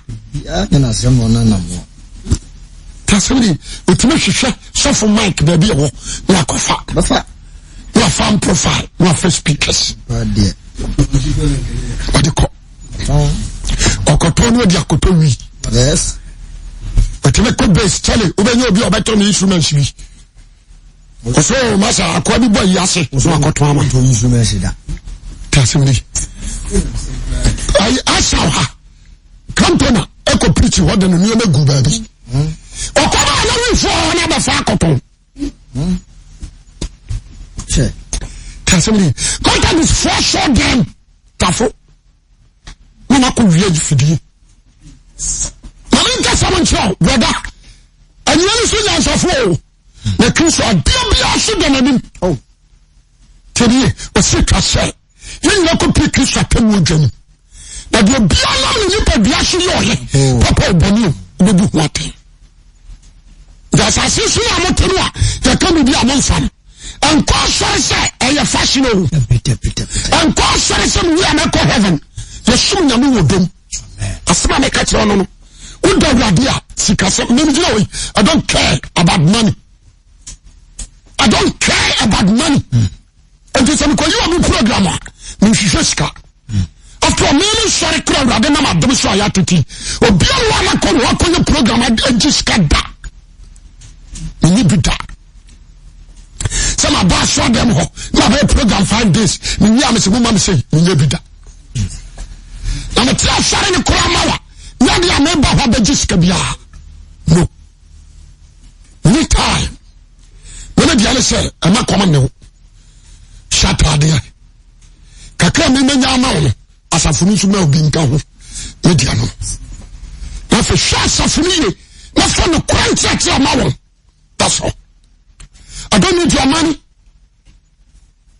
Tasɛm di otumi hwehwɛ sɔfo mic baabi ɛwɔ na akɔfa. Na wafa amplifier na wafa speakers. Ɔde kɔ. Ɔkɔtɔ no ɔde akɔtɔ wi. Yes. Ɔtumi kɔ base kyɛle wobɛnya obi a ɔbɛtɔ ne instruments bi. Ɔsɛ o masa akoa bi bɔ yi ase na wakɔtɔ ama. Tasɛm di. Ayi asa ha. Cantona ɛkɔ preach hɔ de no nneɛma gu baabi. Ɔkɔ baa na wifoɔ hɔ na abɛfa akɔtɔn. Tasɛm ni Methodist foɔ sɔ dɛm tafo na wakɔ wia fidie. Maame nkasa mo nkyerɛ o brɔda ɛnyɛ ne so nyansafoɔ o na Kristo adeɛ biara so da n'anim. Tiɛnie ɔsi twa sɛ. Yɛn nyinaa kɔpie Kristo atemmuo dwa mu. Na deɛ obiara nam ne nipadua so yɛ ɔyɛ oh. papa ɔbɔne o wobɛbu ho atɛn. Nti asase so a mote no a yɛka biribi a momfa no. Ɛnkɔ asɔre sɛ ɛyɛ fashion o. Ɛnkɔ asɔre sɛ mewie a mɛkɔ heaven. Yɛsom Nyame wɔ dom. Asɛm a meka kyerɛ no no. Woda Awurade a sikasɛm memgyina hɔ yi I don't care about money. I don't care about money. Mm. nti sɛ mekɔyi obi program a menhwehwɛ sika after After all, me ne sɔre kura awurade nam adom so a yɛatete. Obiara wɔ anakɔ ne wakɔyɛ program agye sika da. Menye bi da. Sɛ maba asɔ dɛm hɔ na mabɛyɛ program 5 days, mewie a mesɛ moma me sɛ menyɛ bi da. Na mete asɔre no koraa ma wa. Nyɛ a meba hɔ abɛgye sika biara. No. Mene time. Mene deɛ ne sɛ ɛma kɔm ne wo. Hyɛ ataadeɛ. Kakra mi menya ama wo no, asafo no nso ma obi nka ho. Ne deɛ no. Na afei hwɛ asafo no yie na fa nokorɛ nkyerɛkyerɛ ma wɔn. That's all. I don't need your money.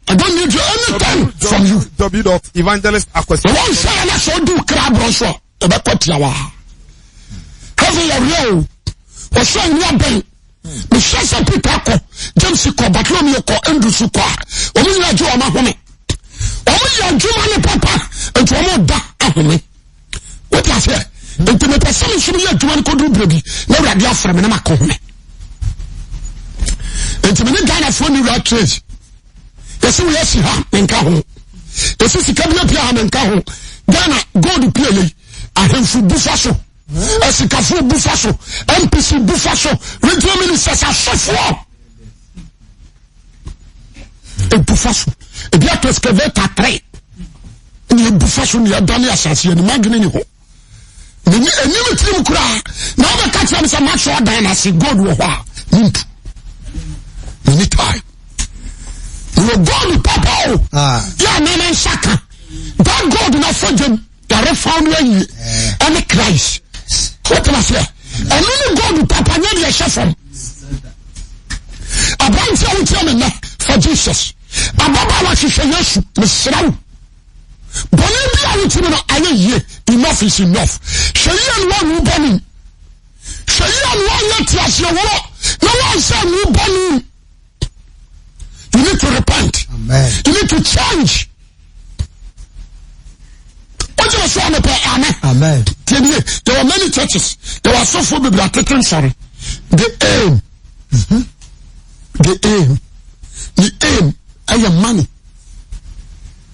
I don't need your anything from you. W dot evangelist akwasi. Wɔn nsa yɛn na sɛ ɔdi okra aborɔ so a ɛbɛkɔ tiawa. Heaven yɛ real o. Wɔsɛ ɔni abɛn. Mehyɛ sɛ Peter kɔ, James kɔ, Bartholomew kɔ, Andrew so kɔ a, wɔn nyinaa gye wɔn ahome. Wɔn yɛ adwuma ne papa, nti wɔn da ahome. Wote aseɛ? Nti mepɛ sɛ me nso meyɛ adwuma no kɔduru berɛ bi na Awurade afrɛ me na makɔ home. Nti me ne Ghanafoɔ ne wura trade. Yɛsɛ wei asi ha menka ho. Yɛsɛ sika bi apia ha menka ho. Ghana gold pie yei ahemfo bu fa so. Asikafoɔ bu fa so. MPC bu fa so. Regional ministers asɔfoɔ ebu fa so. Ebi ato excavator three. Ne ebu fa so ne ɛdane asase anim adwene ne ho. Mene anim tirim koraa na wobɛka kyerɛ me sɛ masɔ ɔdan no ase gold wɔ hɔ a mentu. Mene time. Mewɔ gold papa o. Ah. Yɛ a nana nsa ka. That gold na fɔ gyam yɛre fa no awie ɛne Christ. Wotena seɛ. Ɛno ne gold papa nyɛ deɛ ɛhyɛ fam. Aberante a wotia me nnɛ fa Jesus. Ababaawa hwehwɛ Yesu mesrɛ wo. Bɔne bi a wotumi no ayɛ yie enough is enough. Hwɛ yie no wɔnwu bɔne. Hwɛ yie no wɔnyɛ teaseɛ worɔ na wɔnsɛ nwu bɔne. You need to repent. Amen. You need to change. Wọ́n jẹ́ sọ àmì amen. Amen. Tiẹ̀ there were many churches. There were asọ́fo bebree atete nsọ̀rọ̀. The aim. Mm -hmm. The aim. The aim ɛyɛ money.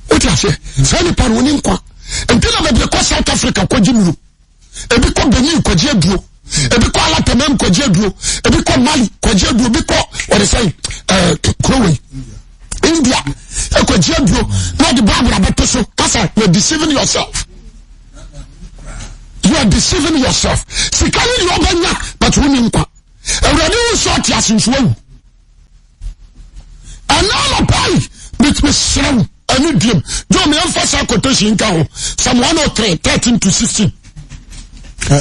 Wọ́n ti aseɛ. Saa nipa no wọ́n ní nkwa. Nti na bebree kɔ South Africa kɔ gye nuro. Ebi kɔ Benin kɔgye aduro. Ebi kɔ Alatamam kɔgye aduro. Ebi kɔ Mali kɔgye aduro. Ebi kɔ wɔde sɛn ɛɛ kurowei India ɛkɔgye aduro na ɔde Bible abɛto so kasa you are deceiving yourself. You are deceiving yourself. Sika ni deɛ ɔbɛnya but wo ni nkwa. Awurade wo sɛ ɔte ase nso awu. Ɛna anɔpa yi metumi serɛ wo ɛne diem. Joe meɛmfa saa quotation nka ho. Psalm 103 13 to 16.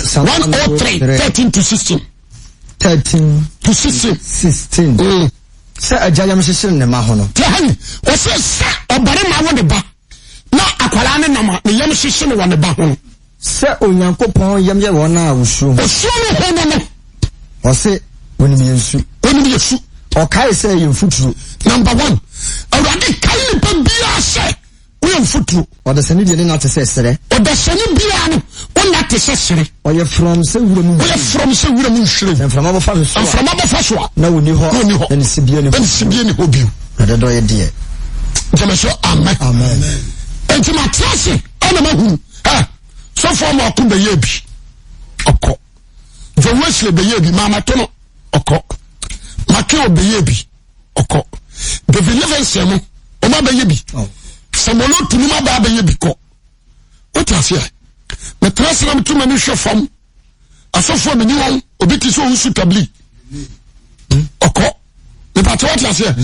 Psalm 103 13 to 16. 13 to 16. 16. Mm. Sɛ agya yam hyehyere ne ma ho no. Tiɛ ha yi, ɔsɛ sɛ ɔbarima wo ne ba na akwadaa ne nam a ne yam hyehye no wɔ ne ba ho no. Sɛ Onyankopɔn yam yɛ wɔn a wosuro ho. Osuro no ho no no. Ɔse onim yɛn su. Onim yɛn su. Ɔkae sɛ yɛn mfuturo. Number one, Awurade kae nipa biara sɛ woyɛ mfuturo. Ɔdasani deɛ ne nna te sɛ serɛ. Ɔdasani biara no, wo nna te sɛ serɛ. Ɔyɛ frɔmm sɛ wuram nhwiren. Ɔyɛ frɔmm sɛ wuram nhwiren. Sɛ mframa bɔfa no so a. Mframa bɔfa so a. Na ɔnni hɔ. Na ɔnni hɔ. Na ne sibea ni hɔ. Na ne sibea ni hɔ bio. Na dɔdɔ yɛ deɛ. Gyeme so amen. Amen. Enti ma te ase ɛna ma hunu ɛ sɔfo ama ɔko bɛyɛ bi ɔkɔ. John Wesley bɛyɛ bi maama to no ɔkɔ. Matthew bɛyɛ bi ɔkɔ. David Livingstone mo ɔma bɛyɛ bi. Oh. Samuel Otu mo aba bɛyɛ bi kɔ. Wote aseɛ? Metra ase na meto m'ani hwɛ fam. Asɔfoɔ meni wɔn obi te sɛ ɔnsu tabli ɔkɔ. Mepatɛ wote aseɛ?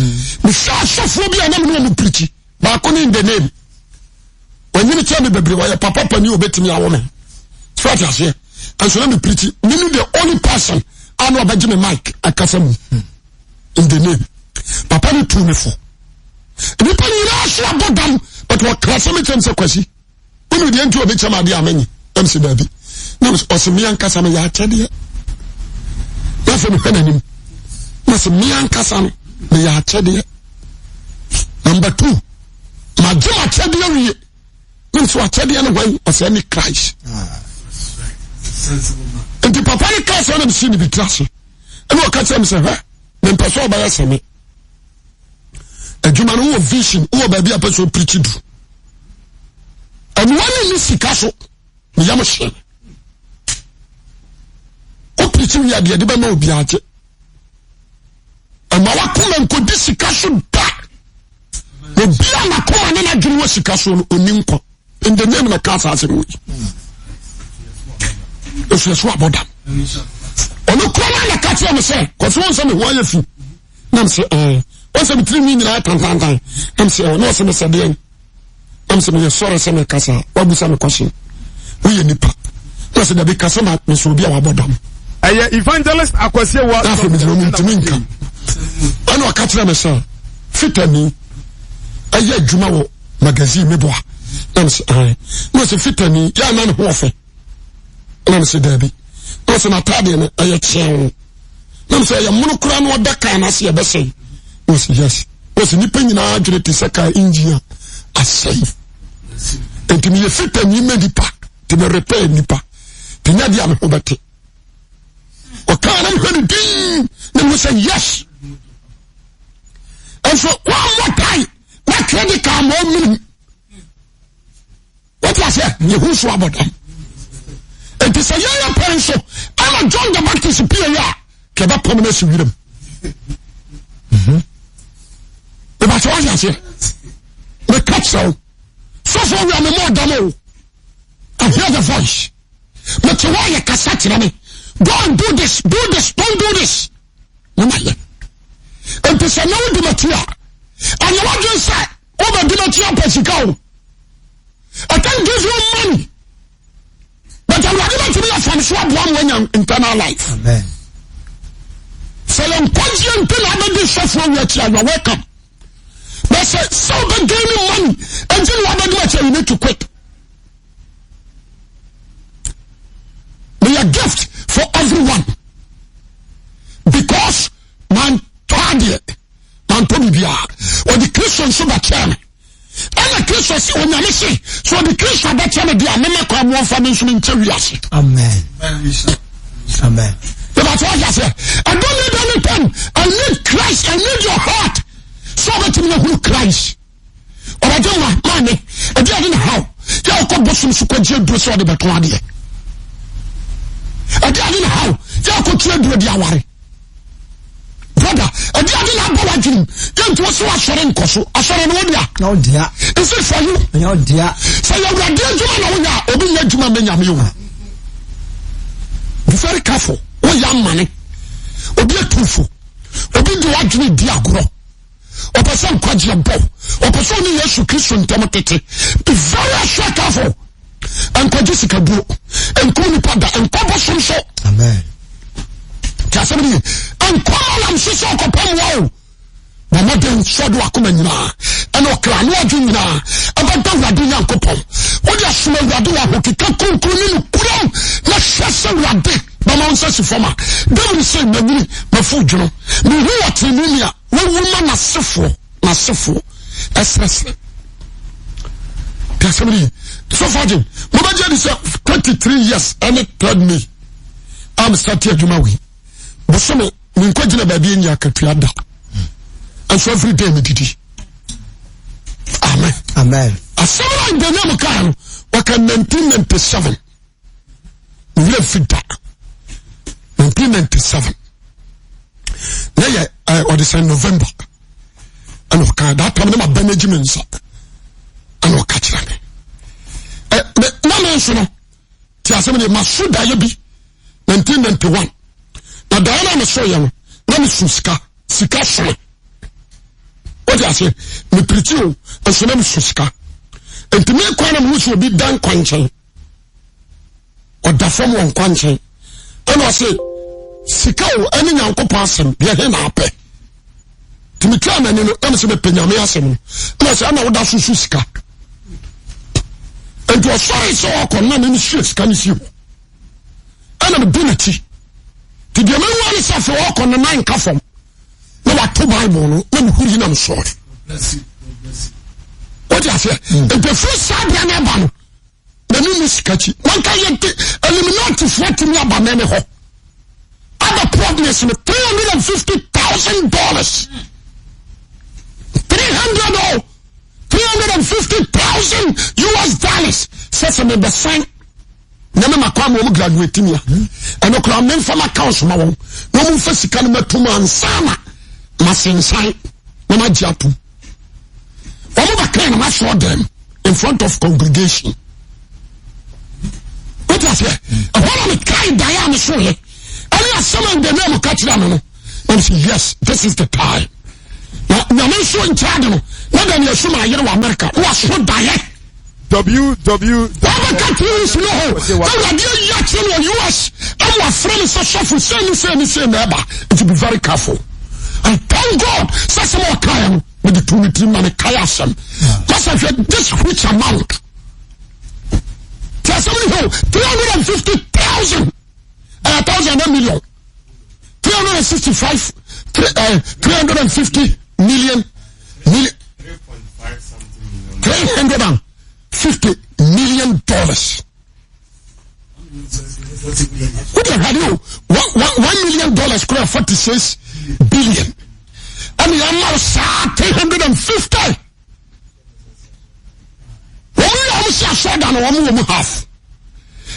Mehwɛ asɔfoɔ bi a na mene wɔn pirikyi baako ne in the name. Wanyini kyɛ me bebree wɔyɛ papa pani obetumi awo me. So wote aseɛ? Nso na me pirikyi mene the only person a na ɔbɛgye me mic akasa mu in the name. Papa no tuu me fo. Nnipa nyinaa so abɔ dam but wɔka asɛm kyerɛ m sɛ Kwasi wonu deɛ nti obi kyɛm adeɛ a menye nam sɛ daabi na ɔsɛ me ankasa meyɛ akyɛdeɛ na afei mehwɛ n'anim na sɛ me ankasa no meyɛ akyɛdeɛ number two magye m'akyɛdeɛ wie ne nso akyɛdeɛ no hwan ɔsɛ ne Christ nti papa no kaa sɛ na mesi ne bi tiri ase ɛna ɔka kyerɛ me sɛ hwɛ mempɛ sɛ ɔbɛyɛ sɛ me adwuma no wowɔ vision wowɔ baabi a pɛ sɛ ɔpirikyi du. Ɛnoa ne ne sika so meyam hye me. Wopirikyi wie adeɛ de bɛma obi agye. Ɛma wakoma nkɔdi sika so da. Obi a n'akoma ne n'adwene wɔ sika so no ɔni nkwa. In the name na ka saa asɛm wɔ yi. Ɛfiri so abɔ dam. Ɔno kura no na ka kyerɛ me sɛ kɔfi wɔn sɛ me ho ayɛ fi. Nam sɛ ɛɛ wɔn sɛ me tiri nwi nyinaa tantantan. Nam sɛ ɛɛ na ɔsɛ me sɛ deɛn. Nam sɛ meyɛ sɔre sɛ mekasa wabusa me kɔhye. Woyɛ nipa. Na sɛ dabi kasa ma mesɛ obi a wabɔ dam. Ɛyɛ evangelist Akwasi Awuah. Na afei megyina mu ntumi nka. Ɛna ɔka kyerɛ me sɛ fitani ɛyɛ adwuma wɔ magazine meboa. Na mesɛ ɛn. Na ɔsɛ fitani yɛ ana ne ho ɔfɛ. Na mesɛ daabi. Na ɔsɛ n'ataadeɛ no ɛyɛ kyeɛw. Na mesɛ ɛyɛ mono koraa na ɔda kaa no ase ɛbɛsɛe. Na ɔsɛ yes. Na ɔsɛ nipa nyinaa adwene te sɛ kaa engine a asɛe. Nti meyɛ fitani ma nipa. Nti me repair nipa. Nti nyɛ deɛ a me ho bɛte. Ɔkaa na mehwɛ no din na mehu sɛ yes. Nso wɔmmɔ tae na credit card ma ɔmminim. Wote aseɛ? Yɛhu nso abɔ dam. Nti sɛ yɛyɛ pɛn nso ɛna John the Baptist pie yɛ a kɛbɛpam no asi wiram. Ìbàtí wọ́n yà seɛ. Meka kyerɛ wo. Sɔfo wia me mɔ ɔdam o. I hear the voice. Mete hɔ yɛ kasa kyerɛ me. Go and do this, do this, don't do this. Ne ma yɛ. Nti sɛ na wodi m'akyi a, ɛnyɛ w'adwene sɛ wobɛdi m'akyi apɛ sika o. I can give you money. But awurade bɛtumi afa me so aboa ma wanya internal life. Amen. Sɛ yɛ nkwagyeɛ nti na abɛdi sɔfoɔ wi akyi a, you are welcome. But sɛ sɛ wobɛgain ne money nti na wabɛdi m'akyi a, you need to quit. Meyɛ gift for everyone because mantɔ adeɛ mantɔ biribiara ɔde Kristo nso bɛkyɛɛ me ɛna Kristo se onyame se sɛ ɔde Kristo abɛkyɛ me deɛ a mema kwan mu ɔmfa me nso menkyɛ wiase. Amen. Amen. Ìbàtí wọ́n yà sẹ́, I don't need anything. I need Christ. I need your heart. Sọ bẹ́tìmí na huru Christ. Ɔbɛgye ma maame ɛdi ade na haw yɛ ɔkɔ bosom so kɔgye aduro sɛ ɔde bɛtɔn adeɛ ɛdi ade na haw yɛ ɔkɔ tu aduro de aware brother ɛdi ade na abɔ wadwenem yɛ nti wɔsɛ wasɔre nkɔ so asɔre no wodea is it for you sɛ yɛ awurade adwuma na woyɛ a obi nyɛ adwuma mɛ nyame o be very careful woyɛ amane obi atufo obi de wadwene di agorɔ ɔpɛ sɛ nkwagyeɛ bɔ ɔpɛ sɛ ɔne yesu kristo ntam tete be very extra careful nkwagye sikaduo nkum nipa da nkɔ bosom so ti asɛm no ye nkɔ malam so sɛ ɔkɔpɛ mmoa o bɔ mmɔden sɛ ɔde wakoma nyinaa ɛne ɔkra ne ɔdwe nyinaa ɛbɛda awurade nyankopɔn wode asom awurade wɔ ahokeka kronkron ne nokuram na hwɛ sɛ awurade bɛma wo nsa si fam a dawid sɛ manyini mafu dwono mehu wɔ tenenee a Wawu ma n'asefoɔ, n'asefoɔ ɛsrɛsrɛ. Tí a sɛm ni sɔfo agye mo bɛ gye di sɛ 33 years ɛne third May a mo start adwuma wei. Bosome mi nkɔ gyina baabi enyi akatua da. Nso every day mi didi. Amen. Amen. Asɛm na ndɛnyɛ mo kaa no wɔka 1997. Mewura fi da 1997 na yɛ ɔde sɛ November ɛna ɔka that time na ma bɛ n'agyi me nsa ɛna ɔka kyerɛ me ɛ na me nso no te asɛm de ma so daeɛ bi 1991 na daeɛ na me so yɛ no na me so sika sika so me o te aseɛ me pirikyi o nso na me so sika nti me kwan na me ho so obi dan kwankyɛn. ɔda fam wɔ nkwa nkyɛn ɛna ɔse sika o ɛne nyankopɔn asɛm deɛ he na apɛ nti metwaa m'ani no na mesɛ mepɛ nyame asɛm no ɛna sɛ ɛna woda so so sika nti ɔsɔre sɛ ɔkɔ no na meme sua sika no si hɔ ɛna medi n'akyi nti deɛ mehu ane sɛ afei ɔkɔ no nan nka fam na wato bible no na mehuri na mesɔre wote aseɛ nti ɛfiri saa deɛ no ɛba no M'ani nni sika akyi. Wanka yɛ de Illuminatifoɔ atumi aba mɛme hɔ. Aba promise me $350,000. 300 oh! 350,000 US dollars sɛ sɛ mebɛsan na mema kwan ma wɔn graduate mi a ɛno koraa memfa ma accounts ma wɔn na wɔn mfa sika no matum ansa na masensan na magye atom wɔn bɛka na masɔ dɛm in front of congregation wote aseɛ ɛhɔ na mekae daeɛ a mesoeɛ ɛne asɛm a ndɛnɛ mu ka kyerɛ me no na mesɛ yes this is the time na nyame nso nkyɛade no na daniel so ma ayere wɔ america na waso daeɛ www. Wabɛka TVs no ho. Awurade ayi akyerɛ no wɔ US. Ɛna wafrɛ me sɛ sɔfo sei ne sei ne sei na ɛba. Nti be very careful. And thank God sɛ sɛm a ɔkaeɛ no mede too me tirim na mekae asɛm. Masa hwɛ this which amount. Ti asɛm no hɛ o 350,000 ɛyɛ thousand na million. 365 350 million million 350 million dollars wode ahwade o $1 million kora 46 billion ɛne yɛama wo saa 350 wɔn yɛ wɔn si asɔɔda no wɔn wɔ mu half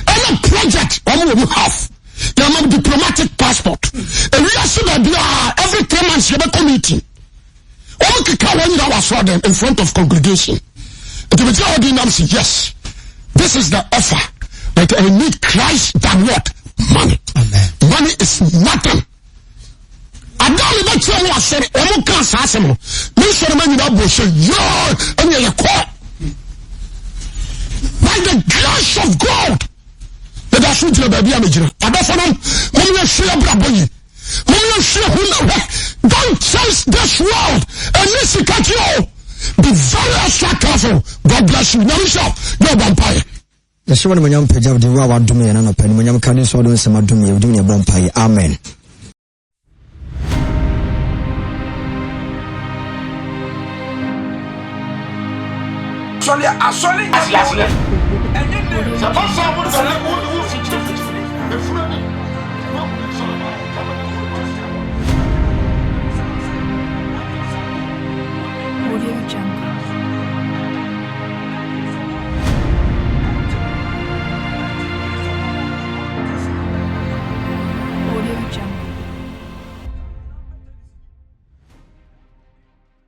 ɛna project wɔn wɔ mu half yɛma diplomatic passport ewiase baabi a every 3 months yɛbɛkɔ meeting wɔn keka wɔn nyinaa wɔ asɔɔda in front of congregation nti bi gyina hɔ di nam si yes this is the offer but I need Christ than what money. Amen. Money is nothing. Ada a mebɛkyerɛ mu asɔre wɔn ka saa asɛm no me nsɔre ma nyinaa bɔ sɛ yoo ɛne ɛyɛ kɔ by the grace of God meda so gyina baabi a megyina adɔfo nom mom yɛhwe abrabɔ yi mom yɛhwe ho na hwɛ don't chase this world ɛne sika ti o be very extra careful God bless you nyame hyɛ yɛ ɔbɔ mpaeɛ. Yɛhyɛ wo animuonyam pagya wo din wo a wadom yɛn anɔpa animuonyam ka ne nso ɔde nsɛm adom yɛn wodin ne yɛbɔ mpaeɛ amen. Asɔre asɔre nyɛ Sɛ ɛba saa wo dane wo wo fikyiri fikyiri efunu ani.